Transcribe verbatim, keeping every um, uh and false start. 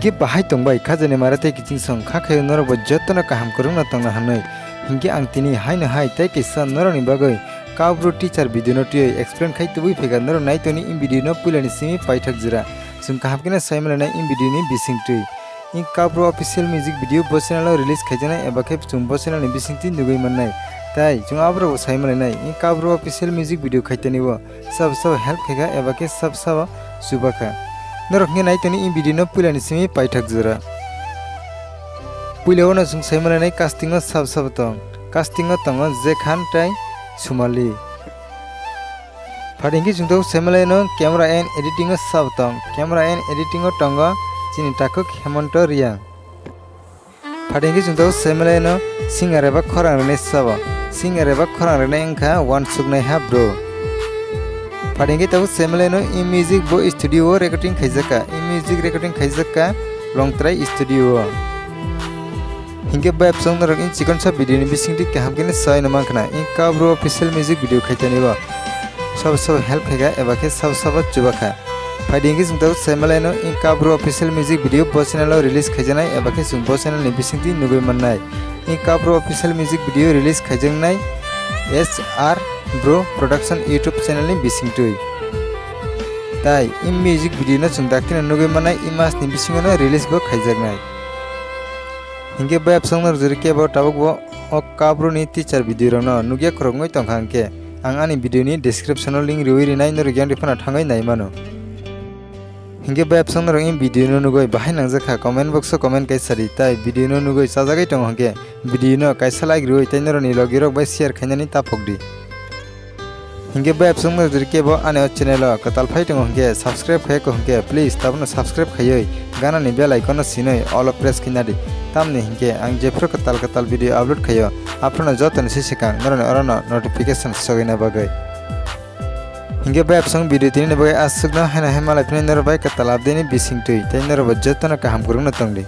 Khe bahai tongbai khajani mara tei kiching song kha khaio norok bo jotono kaham kwrwngno tongna hwnwi. Hinkhe ang tini haino hai tei kisa norokni bagwi Kaubru teacher video no twiwi explain khai tubui phaikha norok nai tongni in video no puilani simi paithak jora. Chwng kaham kheno sai manlainai in video ni bisingtwi. In Kaubru official music video bo channel o release khaijaknai eba khe chwng bo channel ni bisingtwi nugwi mannai. Tai chwng aborok bo sai manlainai in Kaubru official music video khaitani o sabo sabo help khaikha eba khe sabo sabo chubakha. Norok hwnkhe nai tongni in video no puilani simi paithak jora. Puila o no chwng sai manlainai casting o sabo sabo tong. Casting o tongo Jekhan tei Sumali. Phaidi hwnkhe chwng tabuk sai manlaino camera and editing o sabo tong. Camera and editing o tongo chini takhuk Hemonto Reang. Phaidi hwnkhe chwng tabuk sai manlaino singer eba khorang rwnai sabo. Singer eba khorang rwnai wngkha Wansuknaiha Bro. Phaidi hwnkhe tabuk sai manlaino in music bo studio o recording khaijakha. In music recording khaijakha Longtrai studio o. Hinkhe bayapsong norok in chikonsa video ni bisingtwi kaham khe sai no mankha na in Kaubru official music video khaitani o sabo sabo help khaikha eba khe sabo sabo chubakha. Phaidi hinkhe chwng tabuk sai manlaino in Kaubru official music video bo channel o release khaijaknai eba khe chwng bo channel ni bisingtwi nugwi mannai. In Kaubru official music video release khaijaknai S R Bro Production YouTube channel ni bisingtwi. Tai in music video no chwng daktino nugwi mannai in mas ni bisingo no release bo khaijaknai. Hinkhe bayapsong norok jori kebo tabuk bo o Kaubru ni teacher video rok no nugya khoroknwi tongkha hinkhe ang ani video ni description o link riwi rinai norok yang phano thangwi nai mano. Hinkhe bayapsong norok in video no nugwi bahai nangjakha comment box o comment kaisa ri tai video no nugwi chajagwi tongo hinkhe video no kaisa like riwi tei norok ni logi rok bai share khainani taphok di. Hinkhe bayapsong no jori kebo ani o channel o kwtal phai tongo hinkhe subscribe khai ko hinkhe please tabukno subscribe khaiwi gana ni bell icon no sinwi all o press khaina di. Tamni hinkhe ang jephru kwtal kwtal video upload khaio aphuru no joto ni se swkang norok ni oro no notification sogwina bagwi. Hinkhe bayapsong video tini ni bagwi aswk no haino hai malai phini norok bai kwtal update ni bisingtwi tei norok bo joto no kaham kwrwng no tong di.